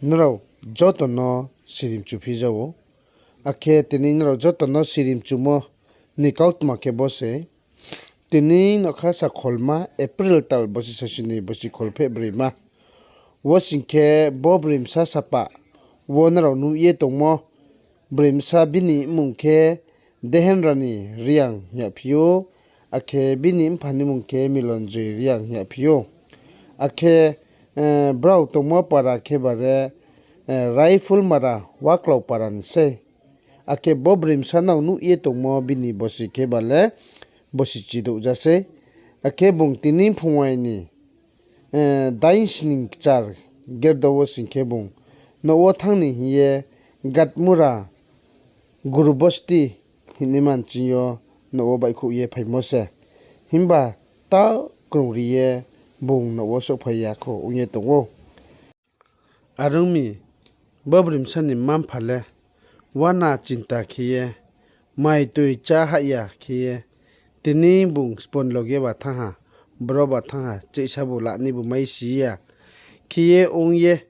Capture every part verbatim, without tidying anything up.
Nrao joto no sirimchu phi ja ou. Akhe tini nrao joto no sirimchumo ni kautma khe bo se. Tini nokha sakholma April tal bosi sasini bosi kholpheh broima. Wo sing khe bo broimsa sapa wo nrao nuh ye tongmo broimsa bini mmung khe Dehenrani Reang hing yagphi ou, akhe bini mpha ni mmung khe Milonjoy Reang hing yagphi ou. Akhe, eh, brao tongmo para khe bare, eh, Raifulmara Waklau para ni sei. Akhe bo broimsa nrao nuh ye tongmo bini bosi khe ba le bosi chidouh ja sei. Akhe bung tini phungwai ni, eh, dainsning kchar gerdo wo sing khe bung nouh wo thanng ni hing ye Gatmura Gurubosti hingnaima nching yo nouh wo baihkhouh ye phaimo se. Himba ta krungri ye bung nouh wo souhphai ya kho ong ye tong ou. Are ong mi, bo broimsa ni mma-mpha le uana chinta khe ye, mai toi chá hah ya khe ye, tini bung sponlog ye ba thanng ha, bro ba thanng ha, cheihsa bu la ni bu mai si ya khe ye ong ye,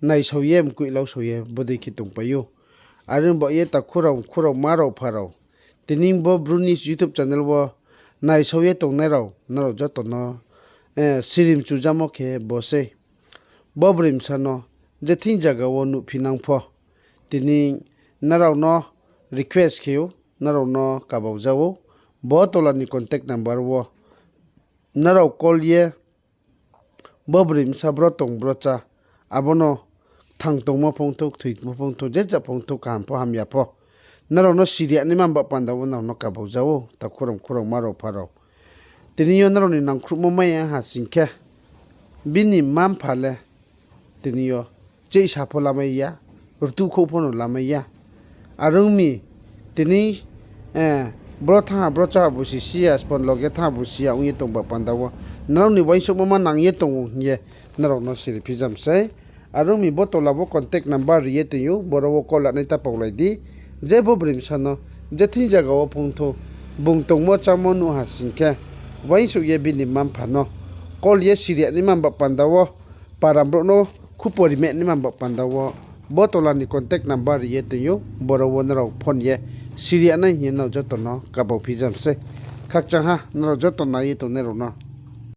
naisao ye, mkoih lausao ye bodei khe tongpai ou. Are ong baoh ye takhu rao, mkhu rao, mma rao, mpha rao, tini bo Bru News YouTube channel wo naisao ye tongnai rao, nrao joto no, eh, sirimchu jamo khe bo sei. Bo broimsa no je thing zaga wo nuhphinang pho, tini nrao no request khe ou, nrao no kabau ja ou, bo tola ni contact number wo nrao call ye, bo broimsa bro tong bro chá, abo no kthang tongmo phongthou, kthoi tongmo phongthou, je ja phongthou, kaham pho hamya pho, nrao no siri ya naima ba panda wo nrao no kabau ja ou, takhu rao, mkhu rao, mma rao, mpha rao. Tini yo nrao ni nangkhruhmo mai ya ha sing khe, bini mma-mpha le tini yo cheihsa pho lamai ya, rtuhkhouh pho no lamai ya. Are ong mi, tini, eh, bro thanng ha, bro chá ha bu si si ya, sponlog ye thanng ha bu si ya ong ye tong ba panda wo, nrao ni uaingsouhmo ma nang ye tong ou hing ye nrao no siri phi jam sei. Are ong mi, bo tola wo contact number ri ye tong ou, boro wo call lanai ta paulai di. Je bo broimsa no je thing zaga wo phongthou, bung tongmo chámo nuh ha sing khe, uaingsouh ye bini mma-mpha no call ye siri ya naima ba panda wo, para brouh no khupo rimeh naima ba panda wo, bo tola ni contact number ri ye tong ou, boro wo nrao phone ye siri ya nai hing ye nrao joto no kabau phi jam sei. Khakchang ha, nrao joto nai ye tongnai rao no